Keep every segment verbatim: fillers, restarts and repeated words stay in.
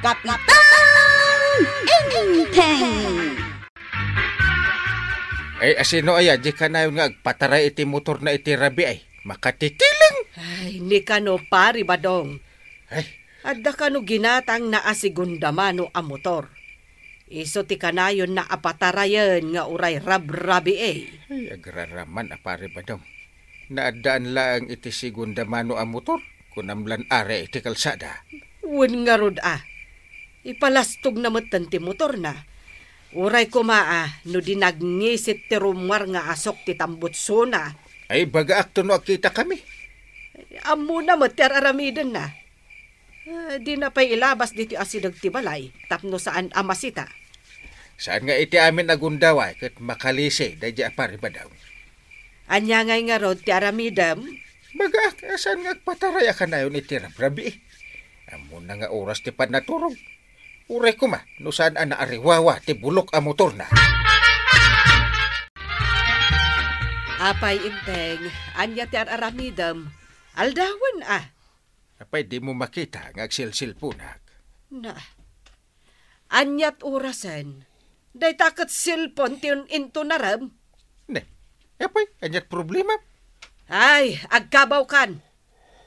Kapitan Enteng! Ay, asino aya, di kanayon nga agpataray iti motorna iti rabii ay? Makatitileng! Ay, ni kano, Pari Badong. Ay. Adda kano ginatangna a segunda mano a motor. Isu ti kanayonna a patarayen nga uray rabrabii. Ay, agraraman a Pari Badong. Naaddaan laeng iti segunda mano a motor, kunam lan ari iti kalsada. Wen ngarud a, ipalastogna metten ti motorna. Uray koma a, no di nagngisit ti rummuar nga asok ti tambutsona. Ay, bagaakto no agkitakami. Ammona met ti ar-aramidenna. Ah, dina pay ilabas ditoy asideg ti balay tapno saan a masita. Saan nga iti amin a gundaway ket makalisi daydi a Pari Badong. Ania ngay ngarud ti aramidem? Bagaak, eh, saan nga agpataray a kanayon iti rabrabii? Ammona nga oras ti pannaturog. Uray koma, no saan a naariwawa ti bulok a motorna. Apay, Enteng, ania ti ar-aramidem? Aldawen a. Apay, dimo makita nga agsilsilponak? Na, aniat orasen? Dayta ket cellphone ti un-, intunarem. Ne, apay, aniat problema? Ay, agkabawkan.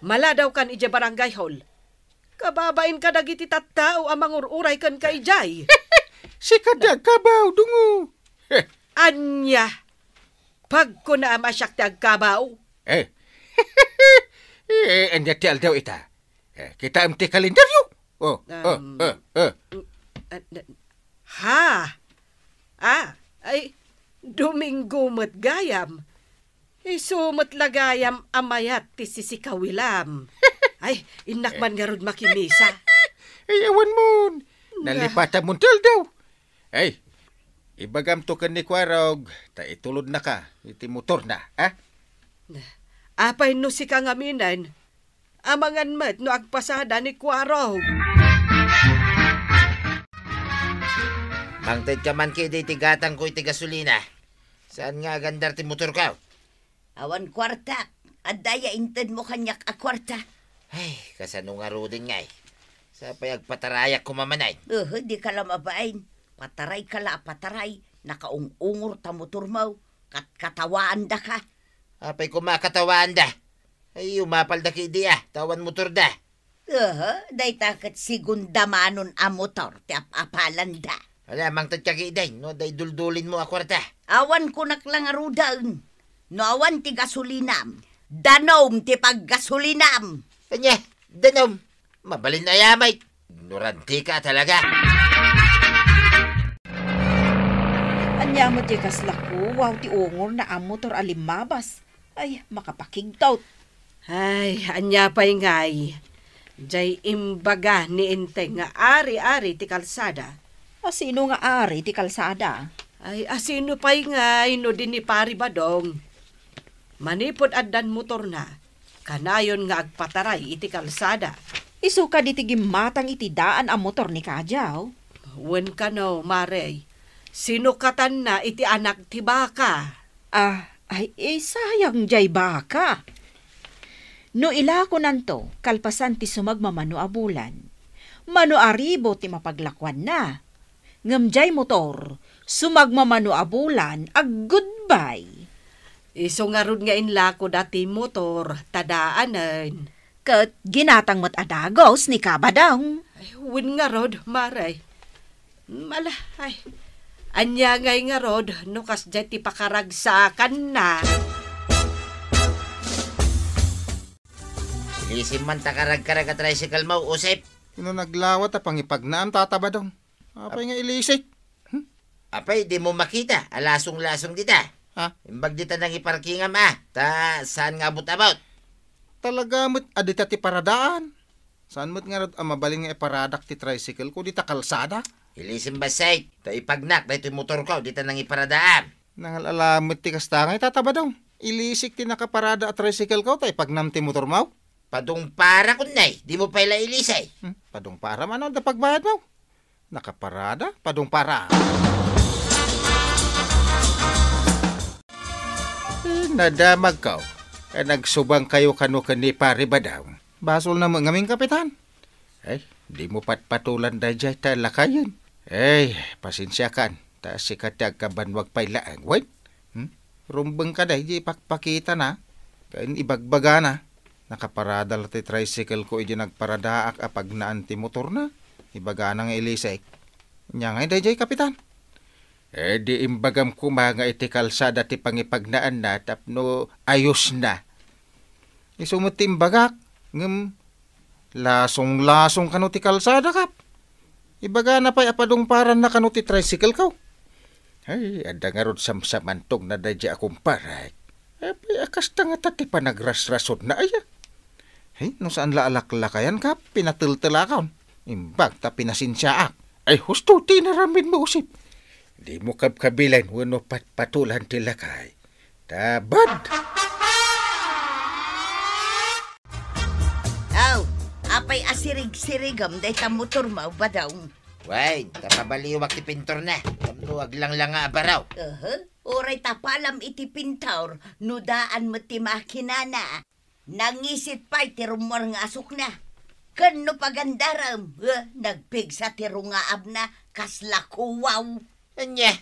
Maladawkan idiay barangay hall. Kababain kadagiti tattao a mangur-uray kenka idiay. Sika ti agkabaw, dungo. Ania? Pagkunaam a siak ti agkabaw? Eh. Eh, ania ti aldaw ita? Eh, kitaem ti kalendaryo. Oh, oh, Um, oh, oh. Mm, ah, na-, ha? Ah, ay, Domingo met gayam. Isu met la gayam a mayat ti sisikawilam. Ay, innak man ngarud makimisa. Ay, awan mon. Na- Nalipatam mon ti aldaw. Ay, ibagamto ken ni Kuarog, ta itulodnaka iti motorna, ha? Apay no sika ngaminen, amangan met no agpasada ni Kuarog. Mangtedka man kadi iti gatangko iti gasolina. Saan nga agandar ti motorko? Awan kuartak. Adda aya intedmo kaniak a kuarta? Ay, kasano ngaruden ngay? Sa pay agpatarayak koma manen? Uhu, dika la mabain. Patarayka la a pataray. Nakaung-ungor ta motormo. Katkatawaandaka. Apay koma katawaanda? Ay, umapalda kadi a, ta awan motorda. Aha, dayta ket segunda manon a motor ti ap-apalanda. Ala, mangted ka kadi, no, adda iduldulinmo a kuarta. Awan kunak la ngaruden. No awan ti gasolinam, danom ti paggasolinam. Ania, danom? Mabalin aya met. Ignorantika talaga. Ania met diay kasla kuwaw ti ungorna a motor a limmabas? Ay, makapakigtot. Ay, ania pay ngay? Diay imbaga ni Enteng nga ari-ari ti kalsada. Asino nga ari ti kalsada? Ay, asino pay ngay no di ni Pari Badong? Manipud addan motorna, kanayon nga agpataray iti kalsada. Isu kadi ti gimmatang iti daan a motor ni Kadiaw? Wen kano, Mare, sinukatanna iti anak ti baka. Ah, ay, eh, sayang diay baka. No ilakonanto, kalpasan ti sumagmamano a bulan, mano a ribu ti mapaglakuanna. Ngem diay motor, sumagmamano a bulan, aggoodbye. Isu ngarud nga inlakoda ti motor, ta daanen. Ket ginatang met a dagus ni Kabadong. Ay, wen ngarud, Mare. Mala, ay. Ania ngay ngarud, no kasdiay ti pakaragsakanna? Ilisim man ta karagkarag a tricycle mo, Usep. Sino naglawa ta pangipagnaam, Tata Badong? Apay nga ilisik? Hmm? Apay, dimo makita a lasong-lasong dita? Ha? Imbag dita nangiparkingam, a, ta saan nga abut-abut? Talaga met a dita ti paradaan. Saan met ngarud a mabalin nga iparadak ti tricycle ko dita kalsada? Ilisim bassit, ta ipagnak daytoy motor ko dita nangiparadaam. Nangal-ala met ti kasta ngay, Tata Badong. Ilisik ti nakaparada a tricycle ko, ta ipagnam ti motor mo? Padungpara, kunnay, dimo pay la ilisi. Hmm, padungpara, mano adda pagbayad mo? Nakaparada, padungpara. Eh, nadamag kaw. Eh, nagsubang kayo kano ken ni Pari Badong. Basol na mo ngamin, Kapitan. Ay, Dimo patpatulan daydiay ta lakayen. Ey, pasensiakan, ta sika ti agkabanwag pay laeng, wen? Hmm? Rumbengka daydiay pakpakitana, ken ibagbagana. Nakaparada la ti tricycle ko idi nagparadaak a pagnaan ti motorna. Ibagana nga ilisek. Ania ngay daydiay, Kapitan? Eh, di imbagam koma nga iti kalsada ti pangipagnaanna tapno ayosna. Isu met ti imbagak, ngem lasonglasong kano ti kalsada, Kap. Ibagana pay a padungparanna kano ti tricycle ko. Ay, adda ngarud samsamantogna daydiay a kumparek. Apay a kasta ngata ti panagrasrasodna aya? Ay, no saan la a laklakayan, Kap, pinateltelakon. Imbag ta pinasensiaak. Ay, husto ti inaramidmo, Usep. Dimo kabkabilan wenno patpatulan ti lakay. Ta bad! Aw, apay a sirig-sirigem dayta motormo, Badong? Wen, ta pabaliwak ti pinturna. Tapno aglanglanga a baraw. Aha, uray tapalam iti pintor, no daan met ti makinana. Nangisit pay ti rummuar nga asukna. Ken no pagandarem, eh, nagpigsa ti rungaabna, kasla kuwaw. Ania?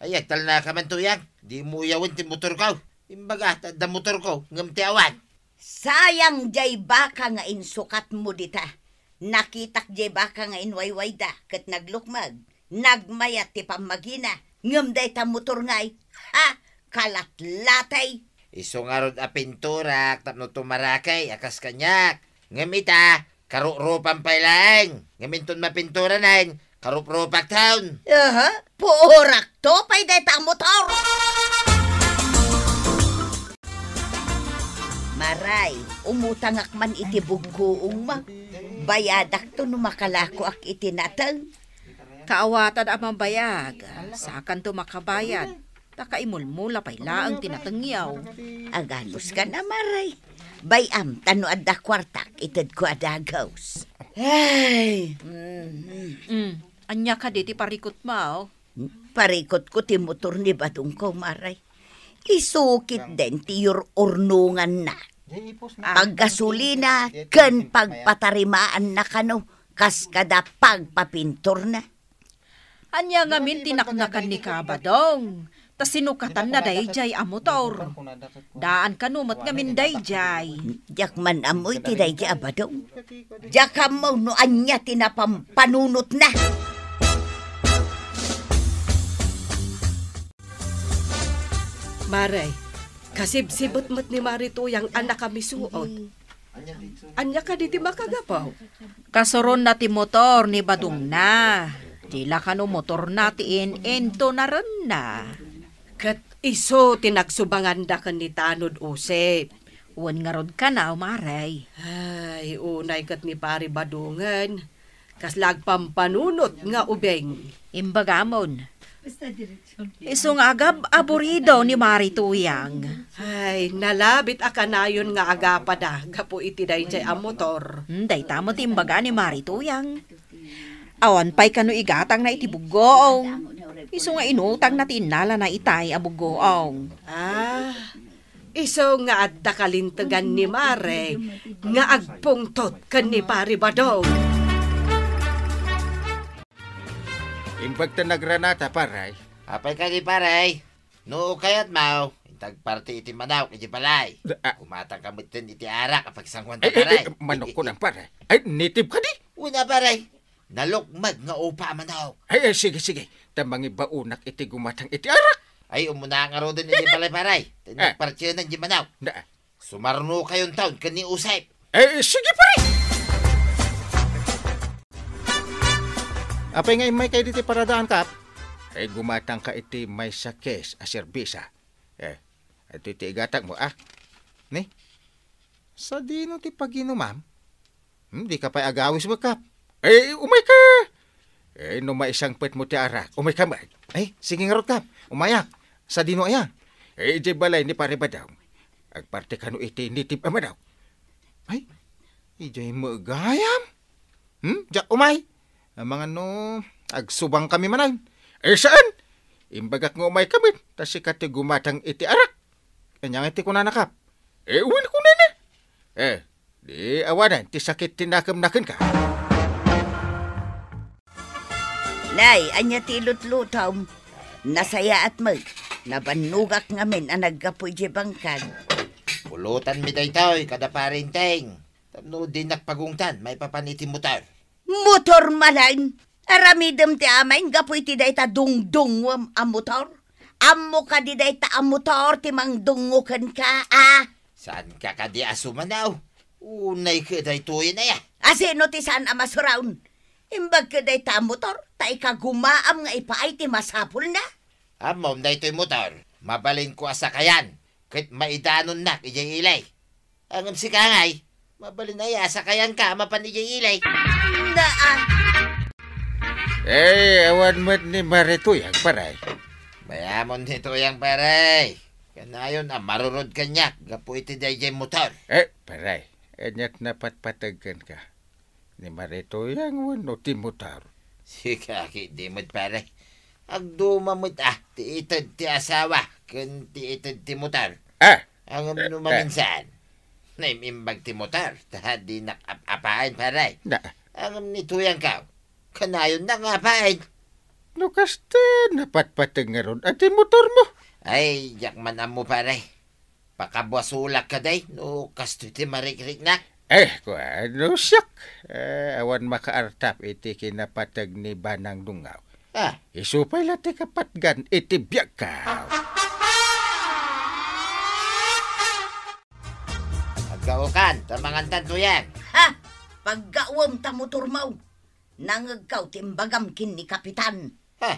Ay, agtalnaka man, Tuyang. Dimo uyawen ti motorko. Imbaga, ta adda motorko, ngem ti awan. Sayang jay baka nga insukatmo dita. Nakitak jay baka nga inwaywayda ket naglukmeg. Nagmayat ti pammagina, ngem dayta motor ngay, ha, kalatlatay. Isu ngarud a pinturak tapno tumarakay a kas kaniak. Ngem ita, karurupan pay laeng. Ngem inton mapinturanen, karupropakton. Aha, puorakto pay dayta a motor. Maray, umutangak man iti buggoongmo. Bayadakto no makalakoak iti nateng. Kaawatan a mambayag, sakanto makabayad, ta kaimulmula pay laeng ti natengyo. Aganuska na, Maray. Bay-am, ta no adda kuartak, itedko a dagus. Ay! Mm. Mm, ania kadi ti parikutmo? Parikutko ti motor ni Badongko, Maray. Isu ketdin ti yur-urnonganna. Paggasolina ken pagpatarimaanna kano kas kada pagpapintorna. Ania ngamin ti naknakan ni Kabadong? Ta sinukatanna daydiay a motor. Daan kano met ngamin daydiay. Diak man ammo iti daydiay a Badong. Diak ammo no ania ti napampanunotna. Maray, kasibsibet met ni Mari Tuyang a nakamisuot. Ania kadi ti makagapu? Kasuronna ti motor ni Badongna. Di la kano motorna ti in-intonarenna. Ket isu ti nagsubanganda ken ni Tanod, Usep. Wen ngarud kano, Maray. Ay, unay ket ni Pari Badongen. Kasla agpampanunot nga ubing. Imbagamon. Isu nga agab-aburido ni Mari Tuyang. Ay, nalabit a kanayon nga agapada gapu iti daydiay a motor. Hmm, dayta met ti imbaga ni Mari Tuyang. Awan pay kano igatangna iti buggoong. Isu nga inutangna ti innalana itay a buggoong. Ah, isu nga adda kalintegan ni Mare nga agpungtot ken ni Pari Badong. Imbag ta nagranata, Pare. Apay kadi, Pare? No kayatmo, inta agparti iti manok iti balay. Ah. Gumatangka metten iti arak a pagsanguanta, Pare. Ay, ay, ay, manok ko nang, Pare. Ay, native kadi? Una, Pare. Nalukmeg nga upa a manok. Ay, ay, sige, sige. Ta mangibaonak iti gumatang iti arak. Ay, umuna ngaruden iti balay, Pare. Ta agpartianan di manok. Na. Sumarno kayon taon ken ni Usep. Eh, sige, pare! Apay nga immaykayo ditoy paradaan, Kap? Eh, gumatangka iti maysa case a serbesa. Eh, ito iti igatangmo, ah. Ni? Sadino ti paginumam? Hmm, dika pay agawis met, Kap? Eh, umayka! Eh, no maisangpetmo ti arak, umayka met. Eh, sige ngarud, Kap. Umayak. Sadino aya? Eh, idiay balay ni Pare Badong. Agparti kano iti native a manok. Ay, idiay met gayam. Hmm? Diak umay. Amangan no, agsubang kami manen. Eh, saan? Imbagak nga umayka met, ta sika ti gumatang iti arak. Ania nga ti kunana, Kap? Eh, wen kunana. Eh, di awanen ti sakit ti nakemna kenka. Nay, ania ti lutlutom? Nasayaat met. Nabannogak ngamin a naggapu idiay bangkag. Pulotanmi daytoy kada Pare Enteng tapno dinak pagungtan maipapan iti motor. Motor manen? Aramidem ti amin gapu iti dayta dungdunguem a motor? Ammo kadi dayta a motor ti mangdungngo kenka, a? Saanka kadi a sumanaw? Unay ket daytoyen aya. A sino ti saan a masuron? Imbag ket dayta a motor, ta ikagumaam nga ipaay ti masapulna. Ammom daytoy motor, mabalinko a sakayan, ket maidanonnak idiay ili. Ngem sika ngay, mabalin aya a sakayanka a mapan idiay ili. Naa. Eh, awan met ni Mare Tuyang, pare. Mayamon ni Tuyang, pare. Kanayon a marurod kaniak gapu iti daydiay motor. Eh, pare, aniak napatpateg kenka? Ni Mare Tuyang wenno ti motor? Sika ketdi met, pare. Agduma met, a, ti ited ti asawa ken ti ited ti motor. Ah! Ngem no, eh, maminsan, naim-imbag ti motor, ta dinak ap-apaen, pare. Na- Ngem ni Tuyangko, kanayonnak nga apaen. No kasta, napatpateg ngarud a ti motormo? Ay, diak man ammo, pare. Pakabuasolak kadi no kastoy ti marikriknak. Eh, kuan, no siak. Eh, awan makaartap iti kinapateg ni Banang Dungngaw. Ah. Isu pay la ti kapatgan iti biagko. Paggaokan ta mangantan, Tuyang. Ha! Paggaoem ta motormo. Nangngegko ti imbagam ken ni Kapitan. Ha!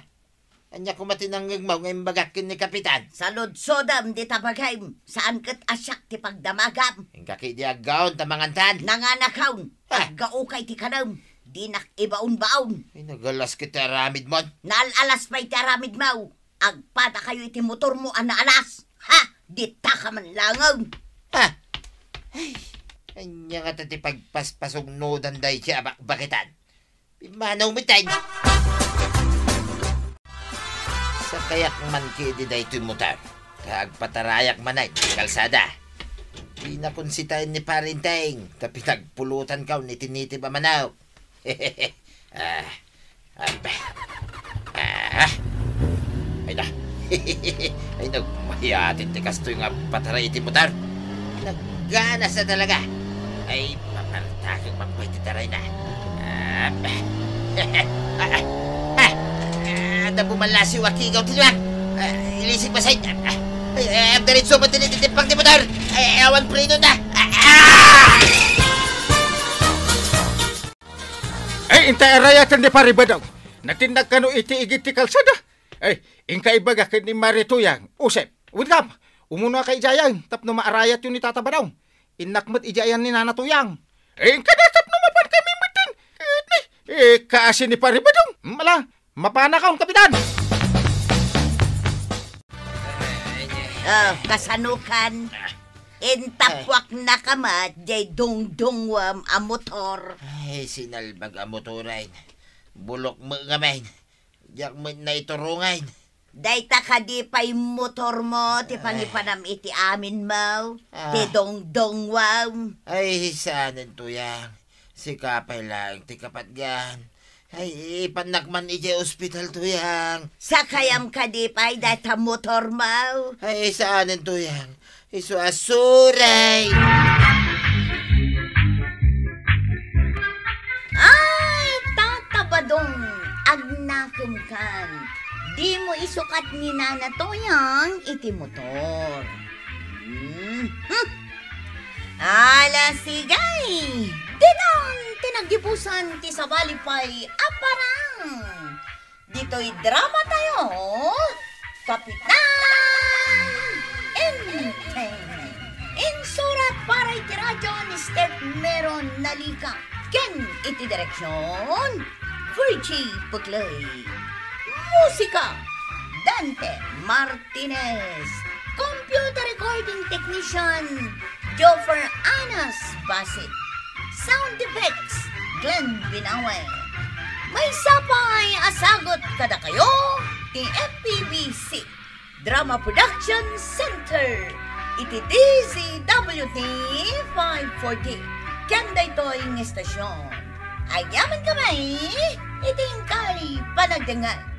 Ania koma ti nangngegmo nga imbagak ken ni Kapitan? Saludsodem dita bagim, saan ket a siak ti pagdamagam. Inka ketdi aggaon ta mangantan. Nanganakon, ah, aggaokay ti kanem, dinak ibaonbaon. Ay, nagalas ket ti aramidmon. Naal-alas pay ti aramidmo. Agpadakayo iti motormo a naalas. Ha! Ditaka man laengen. Ha! Ay, ania ngata ti pagpaspasugnodan daydi a bakbakitan? Pimmanaw met, ay! Sakayak man ketdi daytoy motor, ta agpatarayak manen ti kalsada. Pinakonsitaen ni Pare Enteng ta pinagpulotanko iti nitib a manok. Ah, Aba. Ah. Ay na. Ay, nagmayatin ti kastoy nga pataray iti motor. Nagganas na talaga. Ay, papartakek man pay ti tarayna. Aba. Ah, ah, ah. Ah, da bumalasiw a kigaw ti luag. Ah, ilisig pa sa'yo. Ah, ay, ay, diretso man tinititimpang ti motor. Ay, awan preno na. Ah, ah! Ay, intay arayaten ni Pare Badong. Natinnag kano iti igid ti kalsada. Ay, inka ibaga ken ni Mare Tuyang, Usep, wen kam, umunaka idiayen tapno maarayatyo ni Tata Badong. Innak met idiayen ni Nana Tuyang. Ay, inka na tapno mapan kami metten. Ket ni, eh, kaasi ni Pare Badong. Mala, mapanakon, Kapitan. Oh, kasano kan? Intappuaknaka met jay dungdunguem a motor. Ay, sinalbag a motoren. Bulok met ngamin. Diak met naiturongen. Dayta kadi pay motormo ti, ay, pangipanam iti aminmo, ah, ti dungdunguem. Ay, saanen, Tuyang. Sika pay laeng ti kapatgan. Ay, ipannak man idiay ospital, Tuyang. Sakayam kadi pay dayta motormo. Ay, saanen, Tuyang. Isu a suray. Ay, Tata Badong, agnakemkan. Dimo isukat ni Nana Tuyang iti motor. Hmm. Hmm. Ala, sige. Ditan ti naggibusan ti sabali pay a parang. Ditoy dramatayo, Kapitan Enteng. Insurat para iti radio ni Steph Meron Nalica. Ken iti direksion, Virgie Pugley. Musika, Dante Martinez. Computer recording technician, Joffer Anas Basit. Sound effects, Glenn Binawe. Maysa pay a sagut kadakayo ti F P B C Drama Production Center iti D Z W T five forty. Ken daytoy nga estasion, Agyamankami iti inkay panagdengngeg.